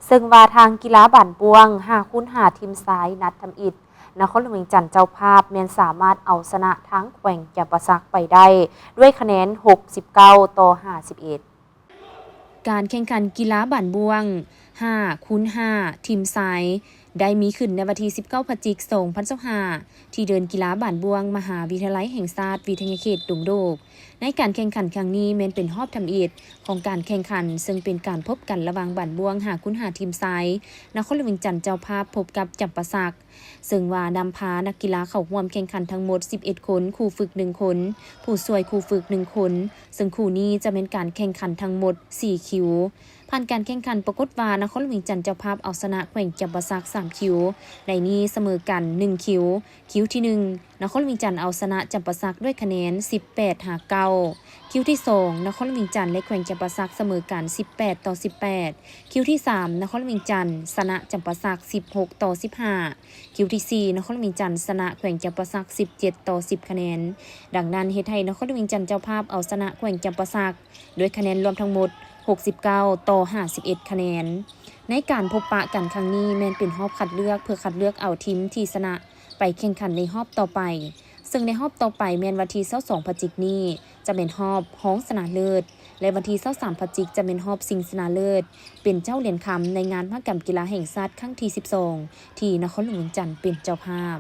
ເຊິ່ງວ່າທາງກິລາບານບ້ວງຫ້າຄູນຫ້າ ທີມຊາຍນັດທຳອິດ ນະຄອນຫຼວງວຽງຈັນເຈົ້າພາບ ແມ່ນສາມາດເອົາຊະນະທາງແຂວງຈຳປາສັກໄປໄດ້ດ້ວຍຄະແນນຫົກສິບເກົ້າຕໍ່ຫ້າສິບເອັດ. ການແຂ່ງຂັນກິລາບານບ້ວງຫ້າຄູນຫ້າ ທີມຊາຍ ໄດ້ມີຂຶ້ນໃນວັນທີສິບເກົ້າ ພະຈິກ ສອງພັນຊາວຫ້າ ທີ່ເດີ່ນກິລາບານບ້ວງ ມະຫາວິທະຍາໄລແຫ່ງຊາດ ວິທະຍາເຂດດົງໂດກ. ໃນການແຂ່ງຂັນຄັ້ງນີ້ແມ່ນເປັນຮອບທຳອິດຂອງການແຂ່ງຂັນ ເຊິ່ງເປັນການພົບກັນລະຫວ່າງບານບ້ວງຫ້າຄູນຫ້າ ທີມຊາຍ ນະຄອນຫຼວງວຽງຈັນເຈົ້າພາບ ພົບກັບຈຳປາສັກ. ເຊິ່ງວ່ານຳພານັກກິລາເຂົ້າຮ່ວມແຂ່ງຂັນທັງໝົດສິບເອັດຄົນ, ຄູຝຶກໜຶ່ງຄົນ, ຜູ້ຊ່ວຍຄູຝຶກໜຶ່ງຄົນ, ເຊິ່ງຄູ່ນີ້ຈະແມ່ນການແຂ່ງຂັນທັງໝົດສີ່ຄິວ. ຜ່ານການແຂ່ງຂັນປາກົດວ່າ ນະຄອນຫຼວງວຽງຈັນເຈົ້າພາບເອົາຊະນະແຂວງຈຳປາສັກສາມຄິວ, ໃນນີ້ສະເໝີກັນໜຶ່ງຄິວ. ຄິວທີໜຶ່ງ ນະຄອນຫຼວງວຽງຈັນເອົາຊະນະຈຳປາສັກດ້ວຍຄະແນນສິບແປດຫາເກົ້າ. ຄິວທີສອງ ນະຄອນຫຼວງວຽງຈັນ ແລະ ແຂວງຈຳປາສັກສະເໝີກັນສິບແປດຕໍ່ສິບແປດ. ຄິວທີສາມ ນະຄອນຫຼວງວຽງຈັນຊະນະຈຳປາສັກສິບຫົກຕໍ່ສິບຫ້າ. ຄິວທີສີ່ ນະຄອນຫຼວງວຽງຈັນຊະນະແຂວງຈຳປາສັກສິບເຈັດຕໍ່ສິບຄະແນນ. ດັ່ງນັ້ນເຮັດໃຫ້ນະຄອນຫຼວງວຽງຈັນເຈົ້າພາບເອົາຊະນະແຂວງຈຳປາສັກດ້ວຍຄະແນນລວມທັງໝົດຫົກສິບເກົ້າຕໍ່ຫ້າສິບເອັດຄະແນນ. ໃນການພົບປະກັນຄັ້ງນີ້ແມ່ນເປັນຮອບຄັດເລືອກ ເພື່ອຄັດເລືອກເອົາທີມທີ່ຊະນະໄປແຂ່ງຂັນໃນຮອບຕໍ່ໄປ. ເຊິ່ງໃນຮອບຕໍ່ໄປແມ່ນວັນທີຊາວສອງ ພະຈິກນີ້ຈະແມ່ນຮອບຮອງຊະນະເລີດ ແລະ ວັນທີຊາວສາມ ພະຈິກຈະແມ່ນຮອບຊິງຊະນະເລີດ ເປັນເຈົ້າຫຼຽນຄຳໃນງານມະຫະກຳກິລາແຫ່ງຊາດຄັ້ງທີສິບສອງ ທີ່ນະຄອນຫຼວງວຽງຈັນເປັນເຈົ້າພາບ.